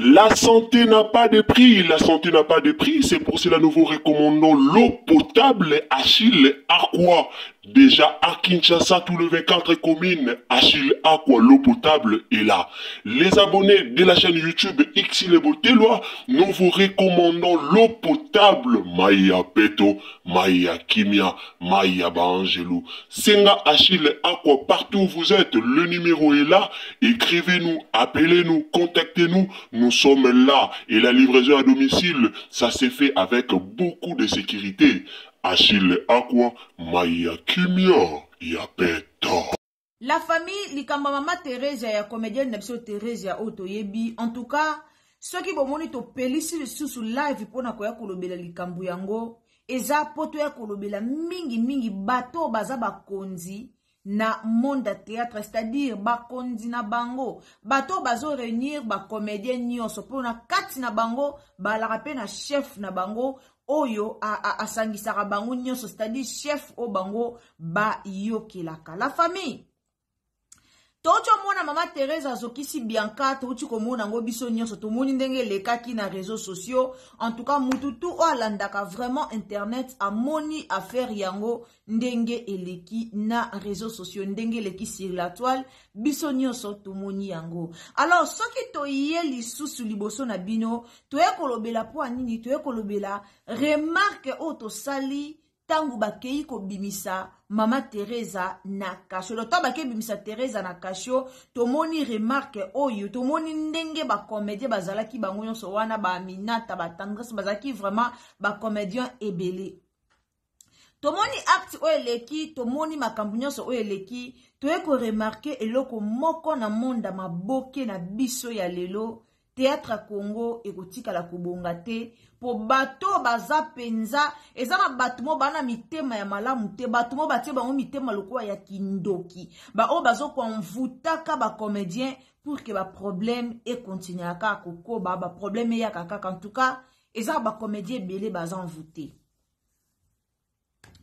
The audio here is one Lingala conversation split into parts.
La santé n'a pas de prix, la santé n'a pas de prix, c'est pour cela nous vous recommandons l'eau potable Achille Aqua. Déjà à Kinshasa, tout le 24 communes, Achille Aqua, l'eau potable est là. Les abonnés de la chaîne YouTube Xile Boteloi, nous vous recommandons l'eau potable Maya Peto, Maya Kimia, Maya Baangelou. Senga Achille Aqua, partout où vous êtes, le numéro est là. Écrivez-nous, appelez-nous, contactez-nous. Nous sommes là. Et la livraison à domicile, ça s'est fait avec beaucoup de sécurité. Achille Aqua, Maya Kimia, Yapeto. La famille likambo mama Theresia ya comedienne na biso Theresia oyo toyebi en tout cas soki bomoni topelisi lisusu live mpona koya kolobela likambo yango eza mpo toya kolobela mingi mingi bato baza bakonzi na monde ya théâtre c'est-à-dire bakonzi na bango bato bazo réunir bacomédien nyonso mpo na kati na bango balaka mpe na chef na bango oyo asangisaka bango nyonso c'est-à-dire chef oyo bango bayokelaka la famille touti omona mama Therese azokisi Bianca touti komona yango biso nyonso tomoni ndenge elekaki na réseaux sociaux en tout cas mutu tu oyo alandaka vraiment internet amoni affaire yango ndenge eleki na réseaux sociaux ndenge eleki sur la toile biso nyonso tomoni yango alors soki toye lisusu liboso na bino toye kolobela mpo ya nini toye kolobela remarque oyo tosali ntango bakei kobimisa mama Teresa na kasho donc ntango bakei bimisa Teresa na kasho tomoni remarque oyo tomoni ndenge bacomédien bazalaki bango nyonso wana baaminata batendresse bazalaki vraiment bacomédien ebele tomoni acte oyo eleki tomoni makambo nyonso oyo eleki toye koremarke eloko moko na monde ya maboke na biso ya lelo théâtre ya Congo ekotikala kobonga te mpo bato baza mpenza eza na bato mo baa na mitema ya malamu te bato mo batie bango mitema lokola ya kindoki baoyo bazokoenvoutaka bacomédien pour que baproblème ekontinuaka kaka kokoba baproblème eyaka kaka en tout cas eza na bacomédien ebele baza envoute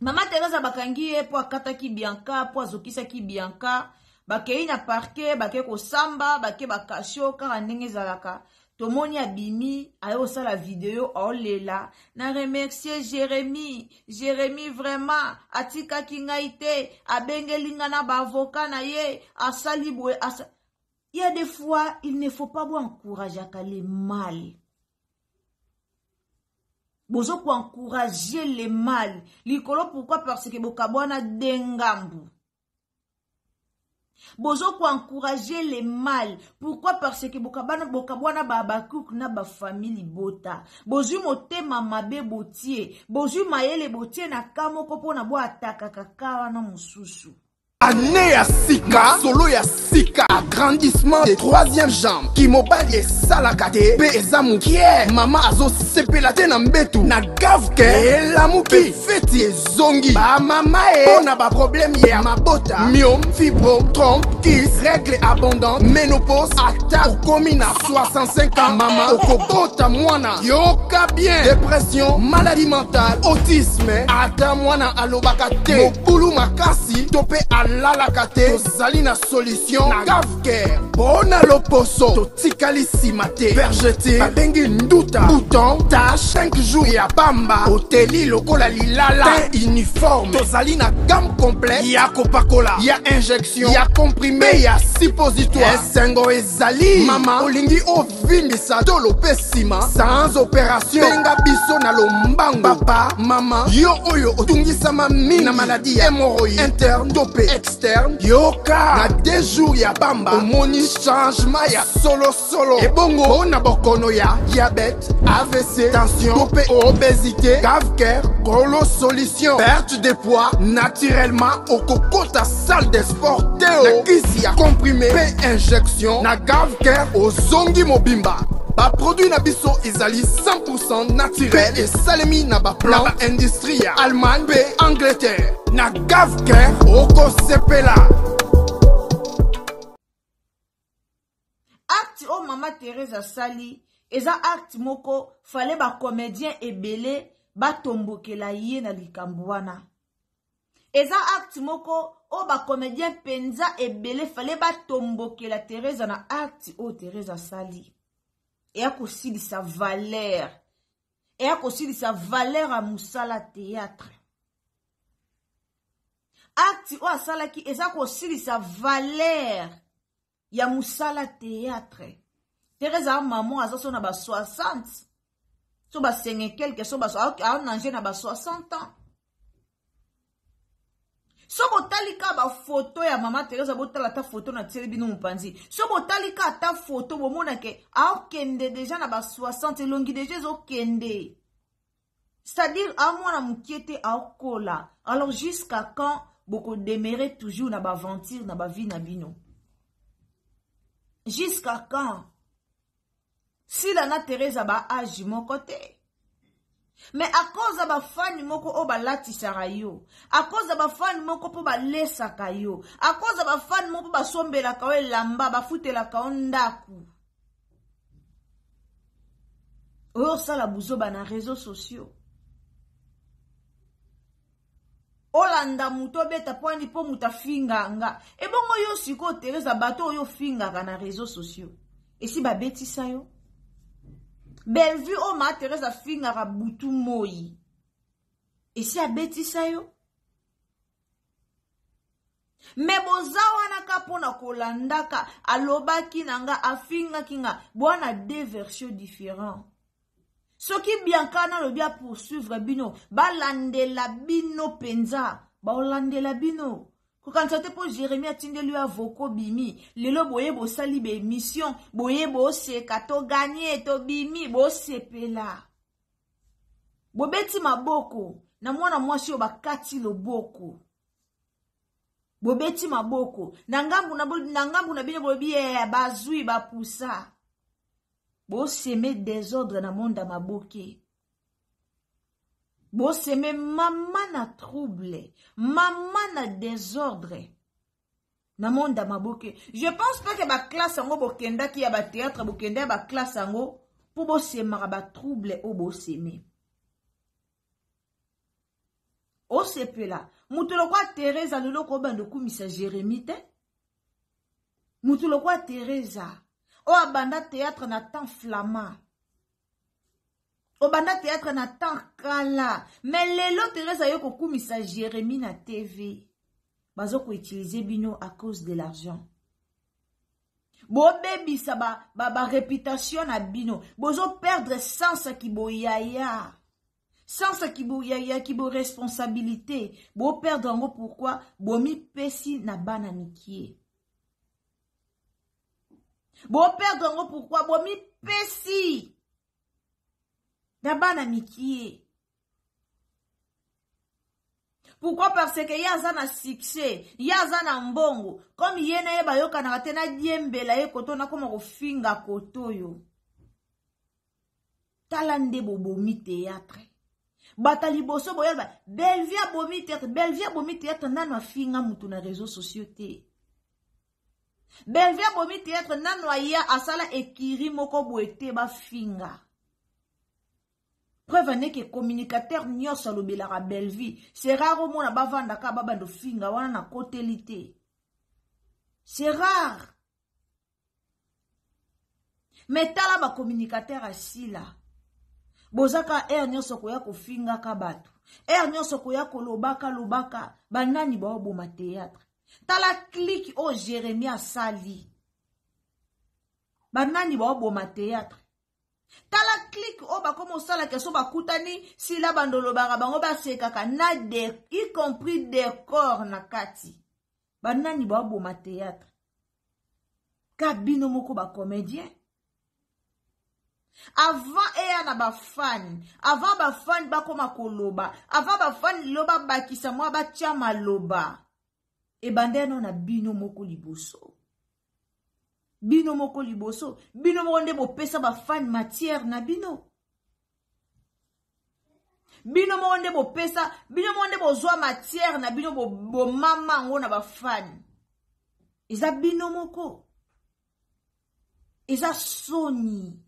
mama Teresa bakangi ye mpo akataki Bianca mpo azokisaki Bianca bakei na parquet bakei kosamba bake bakasho kaka ndenge ezalaka tomoni abimi aye kosala video aolela na remercier Jérémie Jérémie vraiment atikaki ngai te abengeli ngai na baavocat na ye asali boye asa... il y a des fois il ne faut pas boencourageaka le mal bozo koencourage le mal likolo pourquoi parce que bokabwana de ngambu bozo koencourage le mal pourquoi parce que bokabana bokabwana babakuku na bafamille libota bozwi motema mabe botie bozwi mayele botie na ka moko mpona boatakaka ka wana mosusu Année ya sika, solo ya sika, agrandissement de troisième jambe. Kimobali esalaka te mpe eza mokie. Mama azosepela te na mbetu na gavke elamuki feti ezongi bamama e mpo na baproblème ya mabota myome fibrome trompe kis règle abondante ménopause ata okomi na 65 ans mama okobota mwana yoka bien dépression maladie mentale autisme ata mwana alobaka te mobulu makasi to mpe alalaka te tozali na solution na gavcare mpo na loposo totikali nsima te vergete babengi nduta bouton tache 5 jours ya pamba oteli lokola lilala teint uniforme tozali na gamme complète ya kopakola ya injection ya comprime ya suppositoire esengo ezali mama olingi ovimbisa tolo mpe nsima sans opération benga biso na lombango papa mama yo oyo otungisama mingi na maladi ya hémorroïde interne to mpe externe yoka na deux jours ya pamba omoni changement ya solosolo ebongo mpo na bokono ya diabète avc tension to mpe obésité gavcare kolo solution perte de poids naturellement okokota salle de sport te na kisi ya comprime mpe injection na gavcare ozongi mobimba baproduit na biso ezali 100 naturel mpe esalemi na baplan na baindustrie ya allemagne mpe angleterre na gavcare okosepela acte oyo mama Therese asali eza acte moko fale bacomédien ebele batombokela ye na likambo wana eza acte moko oyo bacomédien mpenza ebele fale batombokela Therese na acte oyo Therese asali. Eya kosilisa valeur. Eya kosilisa valeur ya mosala théâtre. Acte oyo asalaki eza kosilisa valeur ya mosala théâtre. Therese a maman aza so na ba 60 so ba senge quelque so ba aonange na ba 60 ans. So botali ka ba photo ya mama Therese, botala ata photo na tieli bino mopanzi. So botali ka ata photo bomona ke aokende deja na ba 60, elongi deja ezokende. C'est-à-dire a mwana mokie te, aokola. Alors jusqu'à quand boko demeurer toujours na ba aventure na ba vie na bino? Jusqu'à quand? Sila na Theresa ba âge moko te. Mais à cause ya ba fani moko oyo balatisaka yo, à cause ya ba fani moko mpo balesaka yo, à cause ya ba fani moko mpo basombelaka yo elamba, bafutelaka yo ndako, oyo osala buzoba na réseaux sociaux, olanda moto obeta pwani mpo moto afinga nga. Ebongo yo sikoyo Theresa, bato oyo ofingaka na réseaux sociaux esi babetisa yo? Bellevue oyo ma Theresa afingaka butu moi esi abetisa yo? Me boza wana ka mpona kolandaka alobaki na nga, afingaki nga, bwana deux versions différentes. Soki Bianca nalobi a poursuivre bino, balandela bino penza, baolandela bino. Kokanisa te mpo Jérémie atindeli yo avocat bimi, lelo boye bosali ba émission, boye boseka, to gagner, to bimi, bosepela. Bobeti maboko na mwana mwasi oyo bakati loboko. Bobeti maboko na ngambu na, na ngambu na bino bolobi eh, bazui bapusa. Boseme désordre na monde ya maboke. Boseme mama na trouble, mama na désordre na monde ya maboke. Je pense pas que ba classe yango bokendaki ya ba théâtre, bokenda ya ba classe yango po bosemaka ba trouble oyo boseme. Osepela moto lokwa Theresa lelo kobanda okumisa Jérémie te. Moto lokwa Theresa oyo abanda théâtre na temps flamand, obanda théâtre na temps kala, mais lelo Theresa yo kokumisa Jérémie na TV, bazo ko utiliser bino à cause de l'argent. Bobebisa ba, ba, ba réputation na bino, bozo perdre sens ya kiboyaya, sens ya kiboyaya, kibo responsabilité, bo perdre yango pourquoi? Bomipesi na bana mikie. Bo perdre yango pourquoi? Bomipesi na bana mikie. Pourquoi? Parce que ye aza na succès, ye aza na mbongo. Comme ye na ye bayokanaka te, na diembela ye koto, nakoma kofinga koto yo. Tala nde bobomi théâtre. Bata liboso boyeba, Bellevue abomi théâtre, Bellevue abomi théâtre, nanu afinga mutu na réseaux sociaux te. Bellevue abomi théâtre, nanu aya asala ekiri moko boye te bafinga. Preuve ane ke communicateur nyonso alobelaka Bellevue. C'est rare omona bavandaka babando finga wana na koteli te. C'est rare. Mais tala ba communicateur asila. Bozaka air nyonso koya kofingaka bato. Air nyonso koya kolobaka lobaka banani baoboma théâtre. Tala clique oyo Jérémie asali. Banani baoboma théâtre. Tala clique oyo bakoma osala keso bakutani sila bandolobaka bango basekaka na de, y compris décor na kati. Banani baoboma théâtre. Ka bino moko ba comédien. Avant eya na ba fan, avant ba fan bakoma koloba, avant ba fan lelo babakisa mwa batia maloba. Ebanda no na bino moko liboso. Bino moko liboso, bino moko nde bopesa ba fan matière na bino. Bino moko nde bopesa, bino moko nde bozwa matière na bino, bomama yango na ba fan. Eza bino moko. Eza soni.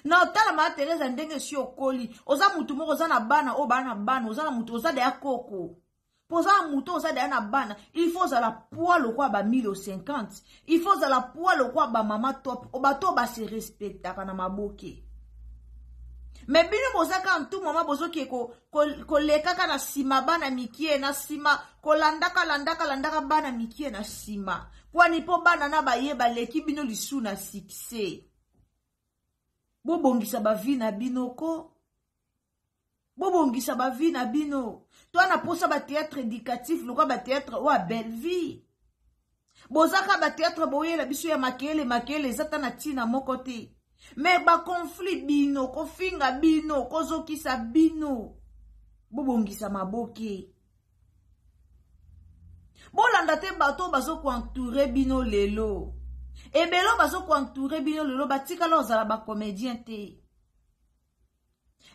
Na otala ma Theresa ndenge si okoli, oza mutu moko oza na bana oyo bana bana, oza na mutu oza deya koko. Mpo oza na moto, oza deya na bana, il faut ozala poids lokola ba 1050, il faut ozala poids lokola bamama top, bato oyo base respectaka na maboke. Me bino boza kaka ntu mama, bozoke kolekaka na nsima bana mikie na nsima, kolandaka landaka landaka bana mikie na nsima. Pwani mpo bana na baye baleki bino lisu na succès. Bobongisa bavi na bino ko, bobongisa bavi na bino. To na posa ba théâtre éducatif lokola ba théâtre oyo ya Bellevue. Bozaka ba théâtre boyela biso ya makele makele, eza ta na ntina moko te. Me ba conflit bino, kofinga bino, kozokisa bino. Bobongisa maboke. Bolanda te bato bazokoentoure bino lelo. Ebele bazokoentoure bino lelo batikala ozala ba comédien te.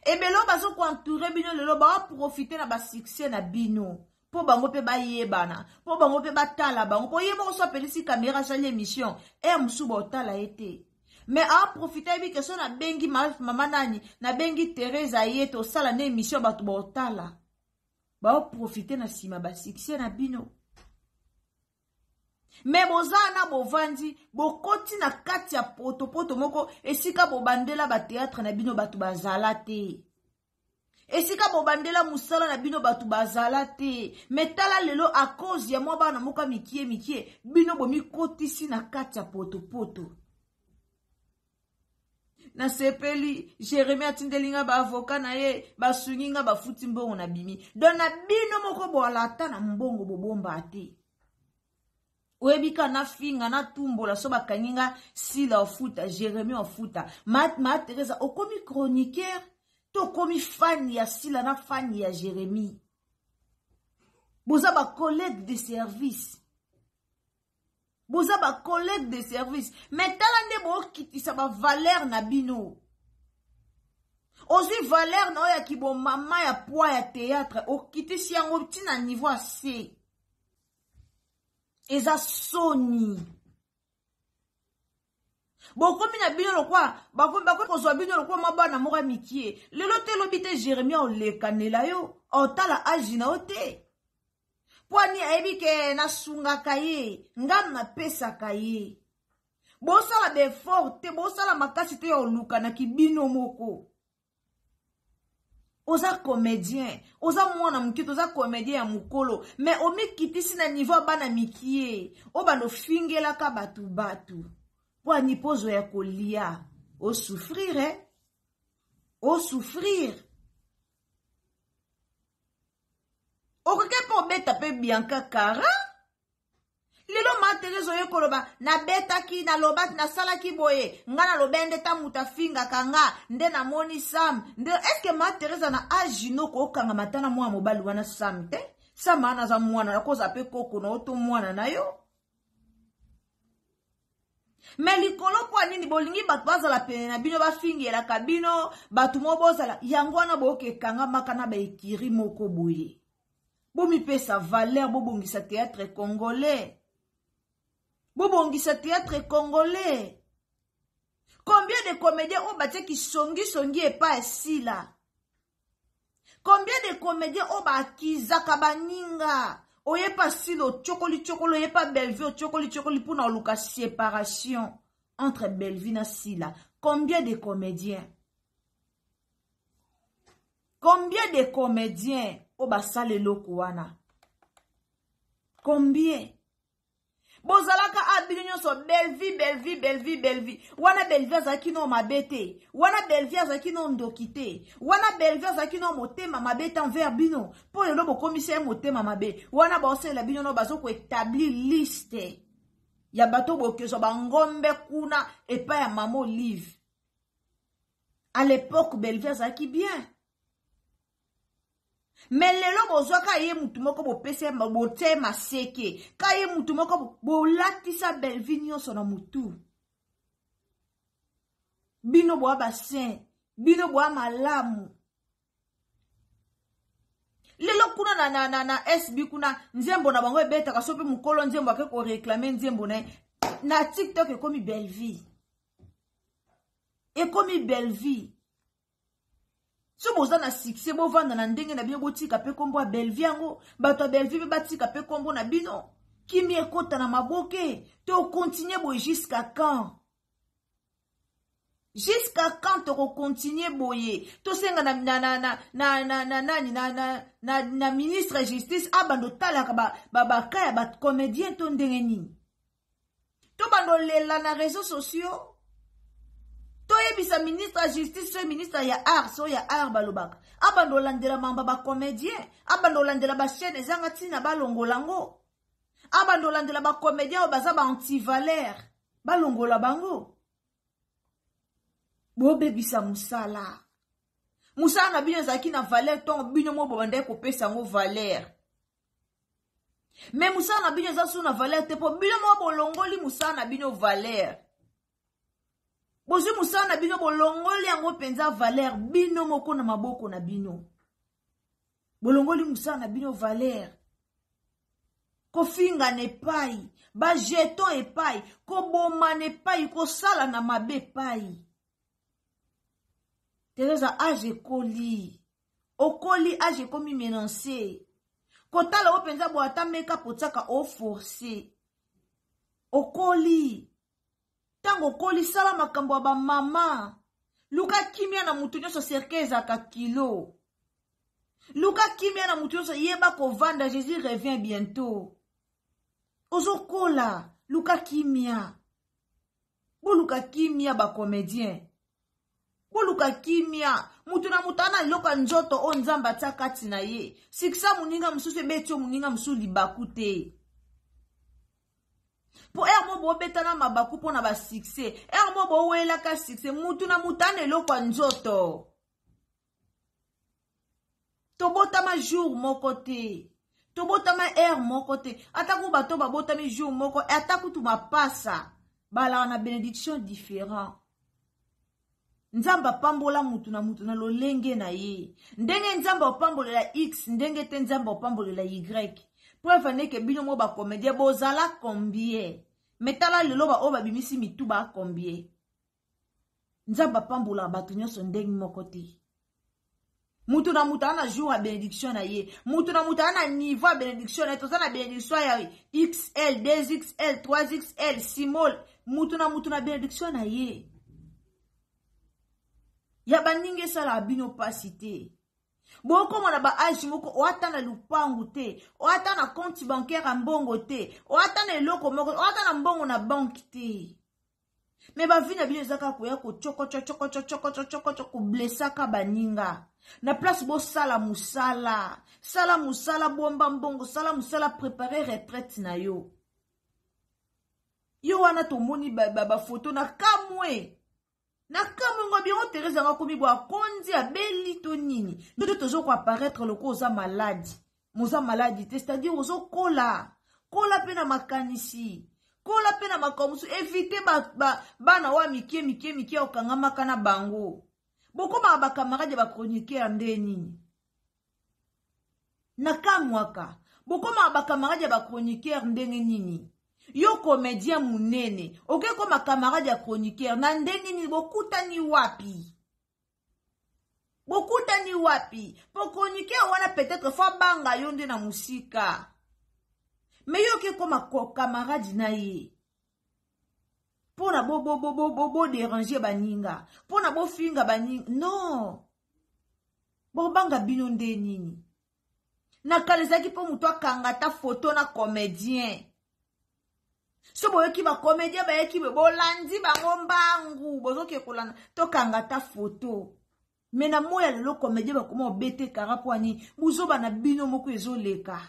Ebele bazokoentoure bino lelo baoprofite na basuccès na bino mpo bango mpe bayebana, mpo bango mpe batala bango, mpo ye moko so apelisi kamera asali émission e mosusu baotala ye te. Mais aprofite, ayebi ke so nabengi mama nani, nabengi Therese ye tosala na émission, bato baotala, baoprofite na nsima basuccès na bino. Me boza na bovandi, bokoti na kati ya potopoto moko esika bobandela bateatre na bino bato bazala te, esika bobandela mosala na bino bato bazala te. Me tala lelo, a cause ya mwa bana moko ya mikie mikie, bino bomikotisi na kati ya potopoto. Nasepeli, Jérémi atindeli nga baavoka na ye, basungi nga, bafuti mbongo na bimi. Don na bino moko boala ata na mbongo bobomba te. Oyebi ka nafinga natumbola so bakangi nga, Sila ofuta, Jérémi ofuta. Ma, ma Teresa okomi chroniqueur to okomi fan ya Sila na fan ya Jérémi? Boza ba collègue de service. Boza ba collègue de service. Mais tala nde bokitisa ba valeur na bino. Ozwi valeur na oyo ya kibomama ya poids ya théâtre, okitisi yango ntina niveau ya C. Eza soni. Bokomi na bino lokwa bakomi kozwa bino lokwa mwa bana moko ya mikie. Lelo te lobi te Jérémie olekanela yo, otala age na yo te. Mpo ani ayebi ke nasungaka ye, nga napesaka ye. Bosala ba effort te, bosala makasi te ya olukanaki bino moko. Oza comédien, oza mwana moke, oza comédien ya mokolo, mais omikitisi na niveau ya bana mikie, oyo bando fingelaka bato bato. Mpo ani pozo ya kolia, osouffrir, eh? Osouffrir. Okoki mpe obeta mpe Bianca Cara. Lelo ma Therese oye koloba nabetaki, nalobaki, nasalaki boye, nga naloba nde ta moto afingaka nga nde namoni Sam nde. Eske ma Therese na age no kokanga mata na mwana mobali wana Sam te? Sam wana aza mwana, akoza mpe koko na yo to mwana na yo. Me likolo mpo nini bolingi bato bazala pene na bino, bafingelaka bino bato moko bozala yango wana, bokekangamaka na baekiri moko boye. Bomipesa valeur, bobongisa théâtre congolais, bobongisa théâtre congolais. Combien de comédiens oyo batiaki songisongi epai esila? Combien de comédiens oyo baakizaka baninga? Oyepa Sila otyokoli tyokoli, oyepa Bellevue otyokoli tyokoli mpona oluka séparation entre Bellevue na Sila. Combien de comédiens? Combien de comédiens oyo basala eloko wana? Combien? Bozalaka a bino nyonso Bellevue, Bellevue, Bellevue, Bellevue. Wana Bellevue azalaki no mabe te, wana Bellevue azalaki no ndoki te, wana Bellevue azalaki no motema mabe te envers bino. Mpo lelo bokomisa ye motema mabe wana, baosalela bino no bazokoetablir liste ya bato bokezwa bangombe kuna epai ya mama Olive. À l'époque Bellevue azalaki bien, me lelo bozwaka ye mutu moko bopesa botie maseke ka ye mutu moko bolatisa Bellevue nyonso na mutu. Bino boa basin, bino boa malamu. Lelo kuna na, na, na, na SB kuna nzembo na bango ebetaka, so mpe mokolo nzembo ake koreklame nzembo na ye na TikTok, ekomi Bellevue, ekomi Bellevue. So boza na succès, bovanda na ndenge na bino, botika mpe nkombo ya Bellevue yango, bato ya Bellevue mpe batika mpe nkombo na bino. Kimia ekota na maboke. Tokontinue boye jusqu'à quand? Jusqu'à quand tokokontinue boye? Tosenga na, na, na, na, na, na, na, nani na, na, na, na ministre ya justice abanda otalaka baka ba, ba ya bacomédien to ndenge nini? Tobanda olela na réseaux sociaux, toyebisa ministre ya justice so ministre ya art, so ya art balobaka abanda olandela mamba bacomédien, abanda olandela bachaîne ezanga ntina, balongola yango, abanda olandela bacomédien oyo baza baantivaleur, balongola bango. Bobebisa mosala. Mosala na bino ezalaki na valeur ntongo bino mo bobandaki kopesa yango valeur, mais mosala na bino eza so na valeur te, mpo bino mo bolongoli mosala na bino valeur. Bozwi mosala na bino, bolongoli yango mpenza valeur. Bino moko na maboko na bino bolongoli mosala na bino valeur. Kofingana epai, bajeton epai, kobomana epai, kosala na mabe epai. Teresa, age ekoli, okoli, age ekomi menance. Kotala oyo mpenza boye, ata makeup otiaka oforce. Okoli. Ntango okoli, sala makambo ya bamama, luka kimia na motu nyonso. Cercueil ezalaka kilo. Luka kimia na motu nyonso, yeba kovanda. Jésus revient bientôt. Ozokola, luka kimia. Boluka kimia, bacomédien, boluka kimia. Motu na moto ana eloko ya nzoto oyo Nzambe atia kati na ye. Sikisa moninga mosusu ebeti yo, moninga mosusu libaku te, mpo ere mo bobetana mabaku mpo na basuccès, ere mo bowelaka succès. Mutu na motu ana eloko ya nzoto. Tobotama jour moko te, tobotama heure moko te. Ata ku bato babotami jour moko, ata kutu mapasa balaka na bénédiction différent. Nzambe apambola mutu na mutu na lolenge na ye. Ndenge Nzambe apambolela X, ndenge te Nzambe apambolela Y. Preuve ndeke bino mo bacomédien bozala combien? Mais tala lelo, baoyo babimisi mitu ba combien? Nzambe apambolaka bato nyonso ndenge moko te. Mutu na mutu aza na jour ya bénédiction na ye, mutu na mutu aza na niveau ya bénédiction na ye. Toza na bénédiction ya XL, 2XL, 3XL, small. Mutu na mutu na bénédiction na ye. Ya baninga esalaka bino mpasi te. Bokóma na baage moko, oata na lupangu te, oata na compte bancaire ya mbongo te, oata na eloko moko, oata na mbongo na banke te, mais bavie na bino eza kaka koya kocokoco cokoco cokoco cokoco, koblesaka baninga. Na place bosala mosala, sala mosala, bomba mbongo, sala mosala, prépare retraite na yo. Yo wana tomoni bafoto ba, ba na kamwe, na kamwe ngo biro. Therese yango akomi bo akondi, abeli to nini? Nde tozokoapparaître lokola oza malade. Moza malade te, c'est-à-dire ozokola, kola mpe na makanisi, kola mpe na makambo mosusu. Évite bana oyo mike mike mike okangamaka na bango. Bokomaka bacamarade ya bachroniqueur nde nini? Nakamwaka, bokomaka bacamarade ya bachroniqueur ndenge nini? Yo comédien monene, oke koma camarade ya chroniqueur na ndenge nini? Bokutani wapi? Bokutani wapi? Po chroniqueur wana peut-être faut abanga yo nde na mosika, mais yo oke koma camarade na ye mpona bodéranger baninga, mpona bofinga baninga. Non, bobanga bino nde nini? Na kala ezalaki mpo moto akanga ata foto na comédien. So boyoki bacomédien bayeki boye, bolandi bango mbangu, bozoke kolanda tokanga ata foto. Mais na moya lelo, comédien bakoma obete kara. Mpo ani buzoba na bino moko ezoleka,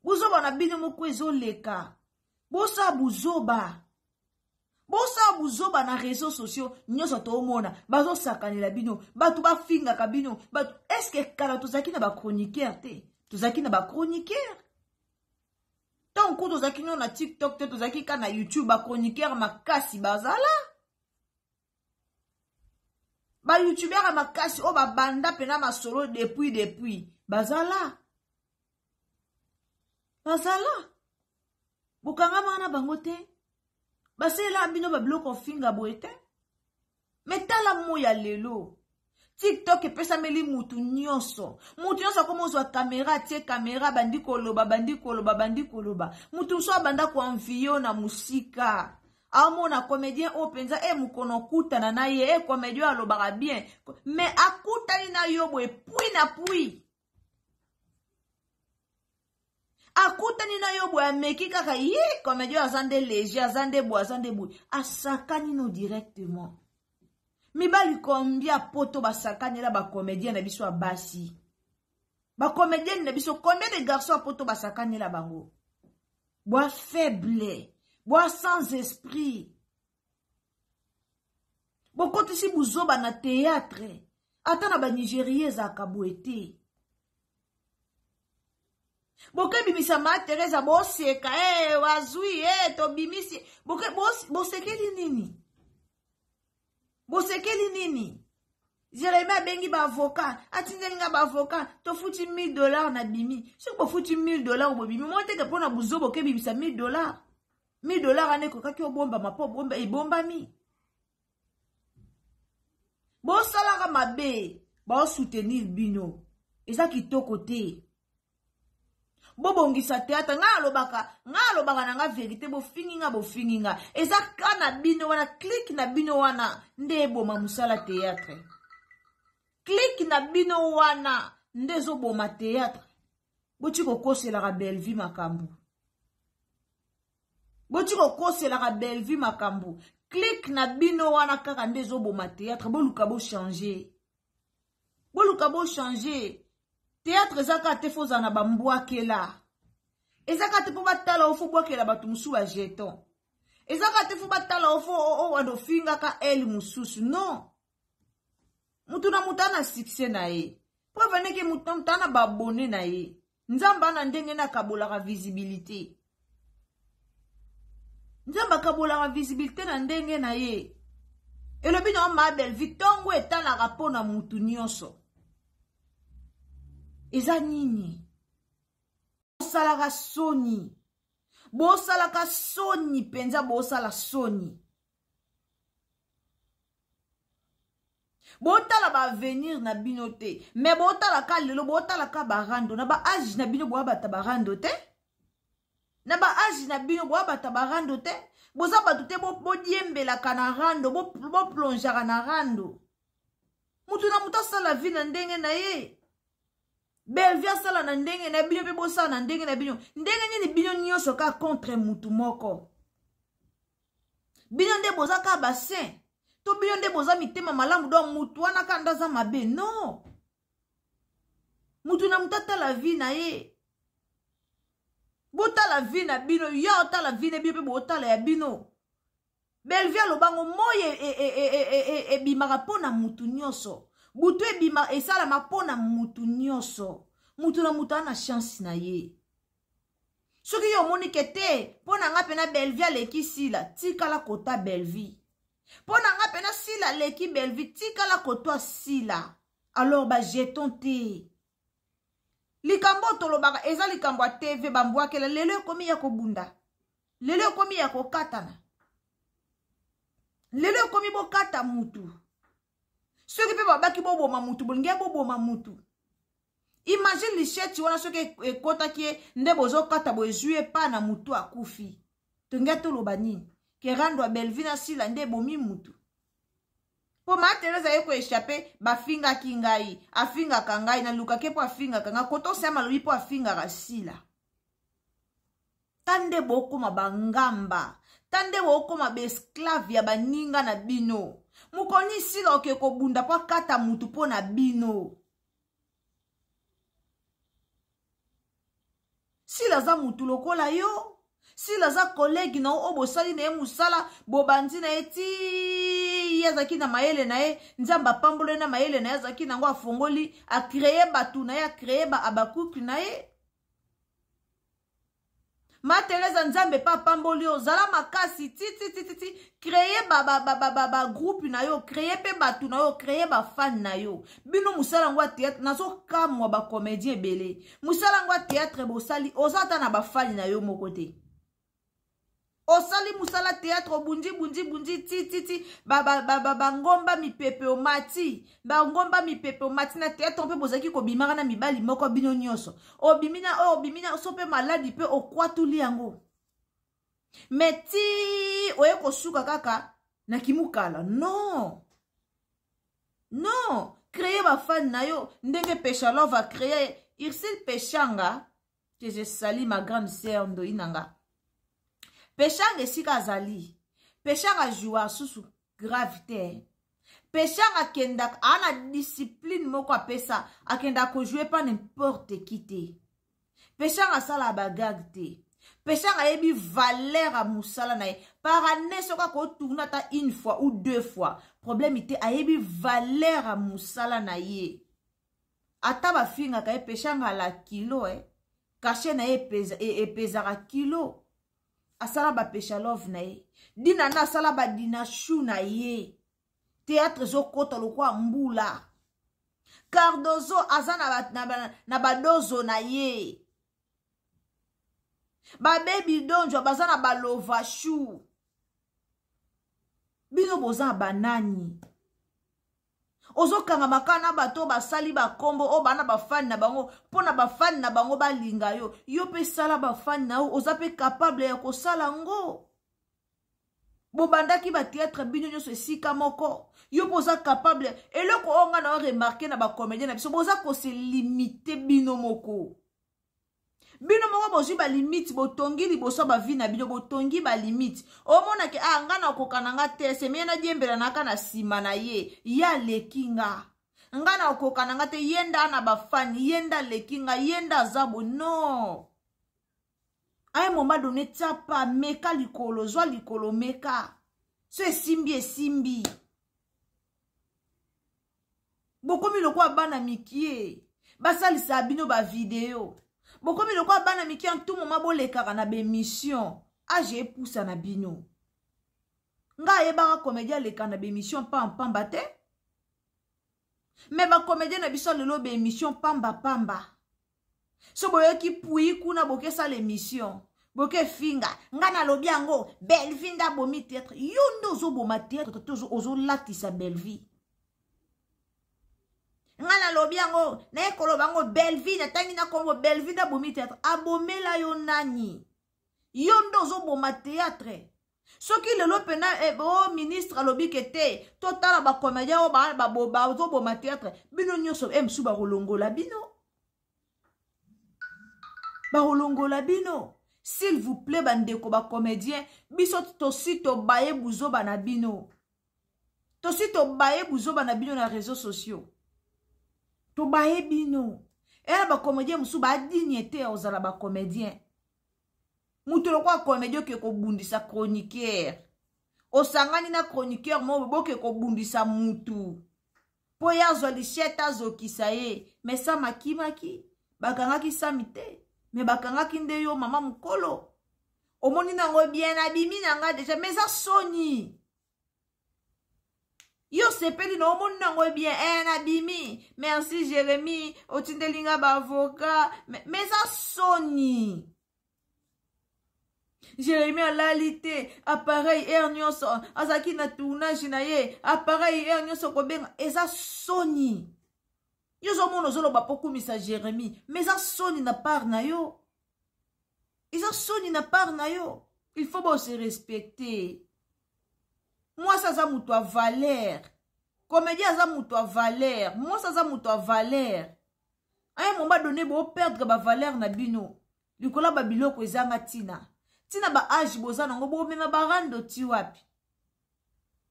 buzoba na bino moko ezoleka. Bosala buzoba, bosala buzoba na réseaux sociaux nyonso, toomona bazosakanela bino, bato bafingaka bino bato. Est-ce kala tozalaki na bachroniqueur te? Tozalaki na bachroniqueur. Ntango kutu tozalaki no na TikTok te, tozalaki kaka na YouTube. Bachroniqueur makasi bazala, bayoutubeur ya makasi oyo babanda mpena masolo depuis bazala, bazala. Bokangamaka na bango te, basalela bino babiloko ofinga boye te. Mais tala mo ya lelo. Tiktok epesameli mutu nyonso. Mutu nyonso akoma ozwa kamera, atie kamera, abandi koloba, bandi koloba, bandi koloba. Mutu mosusu abanda koenvie na mosika. Amona comédien oyo mpenza, e mokono okutana na ye, e comédien oyo alobaka bien. Mais akutani na yo boye, pui na pui. Akutani na yo boye, ameki kaka ye, comédien oyo aza nde léger, aza nde boye, aza nde boye. Asakani no directement. Mibali combien poto basakanela ba comédien na biso ya basi? Ba comédienne na biso, combien de garçons ya poto basakanela bango? Boa faible, boa sans esprit. Bokotisi buzoba na théâtre. Ata na ba Nigérien ezalaka boye te. Bokebimisa ma Teresa boseka, wazui, tobimisi. Boke, bosekeli nini? Bosekeli nini? Jérémie abengi ba avocat, atindeli nga ba avocat, tofuti $1000 na bimi. Soki bofuti $1000 bobimi, moi teke pona buzoba okebimisa $1000. $1000 ane kokaki obombama po bomba ebombami. Bosalaka mabe, ba soutenir bino. Eza kitoko te. Bobongisa théâtre, nga alobaka na nga vérité, bofingi nga, bofingi nga. Eza ka na bino wana, clique na bino wana nde eboma mosala théâtre. Clique na bino wana nde ezoboma théâtre. Boti kokoselaka Bellevue makambo. Boti kokoselaka Bellevue makambo. Clique na bino wana kaka nde ezoboma théâtre, boluka bo changer. Boluka bo changer. Théâtre eza kaka te fo ozala na bambwakela. Eza kaka te po batala o fo bwakela bato mosusu ba jeton. Eza kaka te fo batala o fo o wanda ofingaka ele mosusu. Non. Mutu na mutu ana succès na ye. Preuve ndenge mutu na mutu ana ba abonné na ye. Nzambe ana ndenge na kabolaka visibilité. Nzambe akabolaka visibilité na ndenge na ye. Elobi na ma Bellevue tongo etalaka po na mutu nyonso. Eza nini? Bosalaka soni. Bosalaka soni penza, bosala soni. Botala ba avenir na bino te, mais botala ka lelo, botala ka ba rando na ba âge na bino, boya bata ba rando te. Na ba âge na bino, boya bata ba rando te. Boza bato te, bodiembelaka na rando, boplongeaka na rando. Mutu na mutu asala vie na ndenge na ye. Bellevue asala na ndenge na bino, pe bosala na ndenge na bino. Ndenge nini bino nyonso ka contre mutu moko? Bino nde boza ka ba saint, to bino nde boza mitema malamu, donc mutu wana ka ndaza mabe. Non. Mutu na mutu atala vie na ye. Botala vie na bino, ya otala vie na bino pe botala ya bino. Bellevue alobango moyi ebimaka mpo na mutu nyonso. Butu ebima esalama mpo na mutu nyonso. Mutu na mutu ana chance na ye. Soki yo omoni ke te, mpo na nga pena Bellevue aleki Sila, tikala kota Bellevue. Mpo na nga pena Sila aleki Bellevue, tikala kotwa Sila. Alors ba jeton te. Likambo tolobaka eza likambo ya TV bambwakela lelo ekomi ya kobunda. Lelo ekomi ya kokatana. Lelo ekomi bokata mutu. Soki pe babaki boboma mutu, bolingi boboma mutu. Imagine lichette wana soki ekotaki ye nde bozokata boye ezwi ye pa na mutu akufi. Tongia toloba nini? Ke rando ya Bellevue na Sila nde ebomi mutu. Po ma Therese aye ko échapper, bafingaki ngai, afingaka ngai, nalukaki po afingaka ngai, koto Sam alobi po afingaka Sila. Tande bokoma bangamba, tande bokoma ba esclave ya baninga na bino. Mokoni Sila oke kobunda po akata mutu po na bino. Sila aza mutu lokola yo. Sila aza collègue na yo oyo bosali na ye mosala, bobandi na ye ti ye azalaki na mayele na ye, Nzambe apamboli na mayele na ye azalaki nango, afongoli, a créer bato na ye, a créer ba abakuki na ye. Ma Teresa, Nzambe pa apamboli yo, zala makasi ti ti ti ti ti, créer ba ba ba ba ba, ba groupe na yo, créer pe bato na yo, créer ba fan na yo. Bino mosala yango ya théâtre, nazokamwa ba comédien ebele. Mosala yango ya théâtre bosali, oza ata na ba fan na yo moko te. Osali mosala théâtre, obundi bundi bundi ti ti ti bangomba ba, ba, ba, mipepe omati, bangomba mipepe omati na théâtre mpe bozalaki kobimaka na mibali moko bino nyonso, obimi na oyo, obimi na so mpe maladi mpe okwatuli yango, me ti oye kosuka kaka na kimukala. Non, non, créer bafani na yo ndenge Peshalove acréer Ursile Peshanga, que je salue, ma grande sœur Ndoi nanga Peshanga esika azali. Peshanga joueur susu grave te. Peshanga akendaka aa na discipline moko apesa, akendaka kojouer pa n'importe qui te. Peshanga asalaka bagag te. Peshanga ayebi valeur ya mosala na ye. Par année soki akotourne ata une fois ou deux fois, problème te, ayebi valeur ya mosala na ye. Ata bafingaka ye, Peshanga ala kilo, eh. Cachet na ye epezaka kilo. Asala bapeshalove na ye, dina na asala badina shu na ye, théâtre ezokɔta lokwa mbula. Cardozo aza na badozo na ye, babebi donjwa baza na balova shu. Bino boza na banani? Ozokangama kaka na bato oyo basali bakombo, oyo bana bafani na bango, mpo na bafani na bango balinga yo. Yo mpe sala bafani na yo, oza mpe capable ya kosala ngo. Bobandaki batheatre bino nyonso esika moko, yo mpe oza capable. Eloko oyo nga na yo remarke na bacomédien na biso, boza kose limite bino moko. Bino moko bozwi balimite, botongi liboso ya bavi na bino, botongi balimite. Omonake ah, nga nakoka na nga te, semeye nadiembela naka na nsima na ye, ye aleki nga. Nga nakoka na nga te, ye nda na bafani, ye nda aleki nga, ye nda aza bo. Non, à un moment donné, tia pa meka likolo, zwa likolo, meka so esimbi, esimbi. Bokomi lokola bana mikie basalisaka bino bavideo, bokomi lokola bana mikie. En tout moment bolekaka na baémission, age epusa na bino. Nga ayebaka comédien aleka na baémission pampamba te, me bacomédien na biso lelo baémission pambapamba. So boyoki pui kuna, bokesala émission, boke finga. Nga nalobi yango, Bellevie nde abomi théâtre. Yo nde ozoboma théâtre te, ozolatisa Bellevie. Nga nalobi yango, naye koloba yango, Bellevie, natangi na kombo Bellevie nde abomi théâtre. Abomela yo nani? Yo nde ozoboma théâtre. Soki lelo mpena eh, o ministre alobi ke te, totala bacomédien oyo bazoboma théâtre, bino nyonso e mosusu bakolongola bino, bakolongola bino. S'il vous plaît, bandeko bacomédien, biso tosi tobaye buzoba na bino, tosi tobaye buzoba na bino na réseaux sociaux, tobaye bino. Eya na bacomédien mosusu badigne te ya kozala bacomédien. Moto lokola comédien oke kobundisa chroniqueur, osangani na chroniqueur moko, boke kobundisa mutu mpo ye azwa lishete, azokisa ye. Me Sam akimaki, bakangaki Sami te, me bakangaki nde yo mama mokolo. Omoni nango bien, abimi na nga deja, me eza soni. Yo sepeli na omoni nango bien, eh, nabimi, merci Jérémi, otindeli nga baavocat, me eza soni. Jérémi alali te, appareil aire nyonso azalaki na tournage na ye, appareil aire nyonso kobenga, eza soni. Yo ozomona ozoloba mpo kumisa Jérémi, mais eza soni na part na yo, eza soni na part na yo. Il faut bose respecter. Mwasi aza moto ya valeur, comédien aza moto ya valeur, mwasi aza moto ya valeur. À un moment donné boperdre bavaleur na bino likolo ya babiloko ezanga ntina. Ntina baage boza nango, bomema barando ti wapi?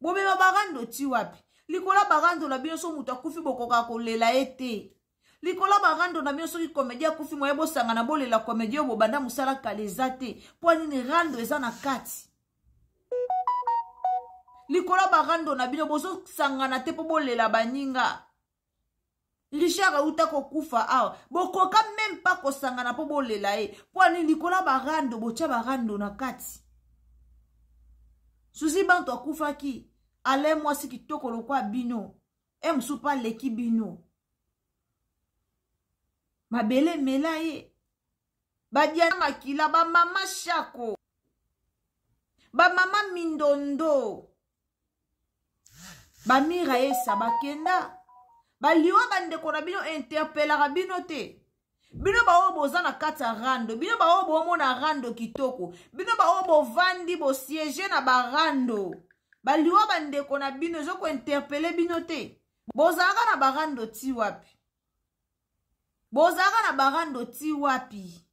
Bomema barando ti wapi? Likolo ya barando na bino, so moto akufi bokoka kolela ye te. Likolo ya barando na bino, soki comédien akufi, moye bosangana bolela comédien oyo bobanda mosala kala eza te. Mpo nini rando eza na kati? Likolo ya barando na bino bozosangana te mpo bolela baninga. Richard auta kokufa awa, bokoka meme pa kosangana mpo bolela ye. Mpo ani? Likolo ya barando, botya barando na kati. Suzi Banto akufaki, ale mwasi kitoko lokwa bino, e mosusu mpe aleki bino, mabele emela ye, badia makila bamama shako. Bamama mindondo, bamira esa bakenda, baliwa bandeko na bino interpelaka bino te. Bino baoyo boza na kati ya rando, bino baoyo bomona rando kitoko, bino baoyo bovandi bosiege na barando, baliwa bandeko na bino ezo kointerpele bino te. Bozalaka na barando ti wapi? Bozalaka na barando ti wapi?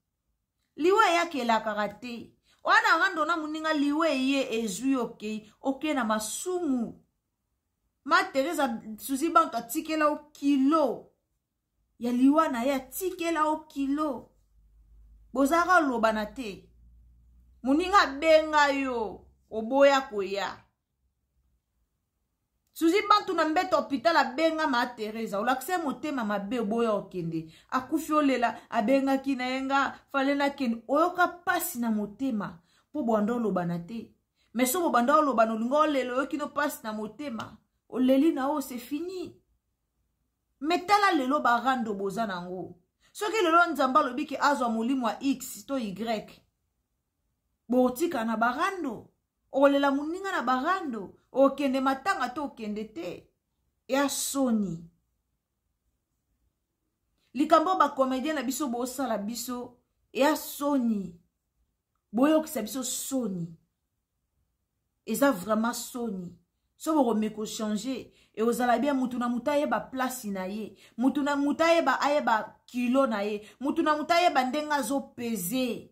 Liwa eyaka elakaka te. Wana rando na moninga, liwa eye ezwi, okei, okei na masumu. Ma Teresa Suzi Bantu atikela o kilo ya liwa na ye, atikela o kilo. Bozalaka olobana te. Moninga abenga yo, oboya koya. Suzi Bantu na mbeto hôpital abenga ma Teresa, olakisa ye motema mabe, oboya okende. Akufi, olela, abengaki na ye nga fale nakende. Oyoka mpasi na motema mpo bwanda olobana te. Mais so bobanda olobana, olinga olela, oyoki no mpasi na motema, oleli na oyo, c'est fini. Mais tala lelo barando boza nango. Soki lelo Nzambe alobi ke azwa molimo ya X to Y, botika na barando, okolela moninga na barando, okende matanga to okende te. Ya soni. Likambo bacomédien na biso bosala biso ya soni, boyokisa biso soni, eza vraiment soni. So bokomi kochange, ekozala bien. Mutu na mutu ayeba place na ye, mutu na mutu ayeba, ayeba kilo na ye, mutu na mutu ayeba ndenge azopese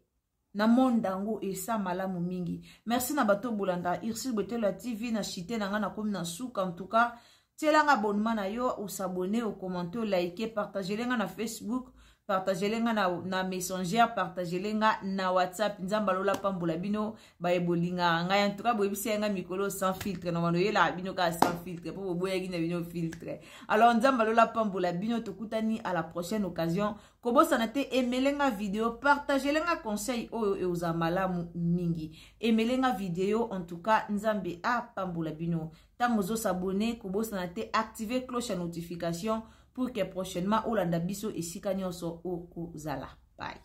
na monde yango. Esa malamu mingi. Merci na bato bolanda Ursule Botelo ya TV. Na chite na ngai, nakomi na suka. En tout cas, tielanga abonnement na yo, osabone, okommente, olike, partagele nga na Facebook, partagele nga na Messenger, partagele nga na WhatsApp. Nzambe alola pambola bino baye bolingaka ngai. En tout cas, boyebisi ya ngai mikolo sans filtre na bano, oyelaka bino kaka sans filtre mpo boboyaki na bino filtre. Alors Nzambe alola pambola bino. Tokutani à la prochaine occasion. Kobosana te, emele nga video, partagele nga conseil oyo, ekozala malamu mingi. Emele nga video. En tout cas, Nzambe apambola bino. Ntango ozosabone, kobosana te, active cloche ya notification pour que prochainement olanda biso esika nyonso okozala. Bye.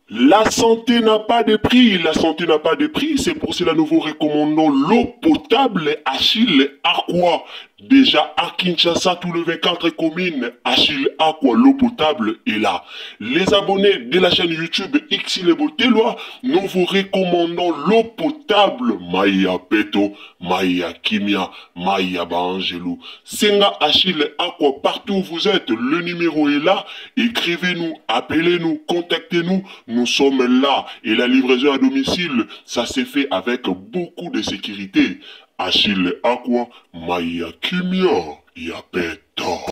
La santé n'a pas de prix, la santé n'a pas de prix, c'est pour cela nous vous recommandons l'eau potable Achille Aqua. Déjà à Kinshasa, tout le 24 communes, Achille Aqua, l'eau potable est là. Les abonnés de la chaîne YouTube Xile Boteloi, nous vous recommandons l'eau potable Maya Peto, Maya Kimia, Maya Baangelou. Senga Achille Aqua, partout où vous êtes, le numéro est là. Écrivez-nous, appelez-nous, contactez-nous, nous sommes là. Et la livraison à domicile, ça s'est fait avec beaucoup de sécurité. Achille Aqua, Maya Kimia, Yapeto.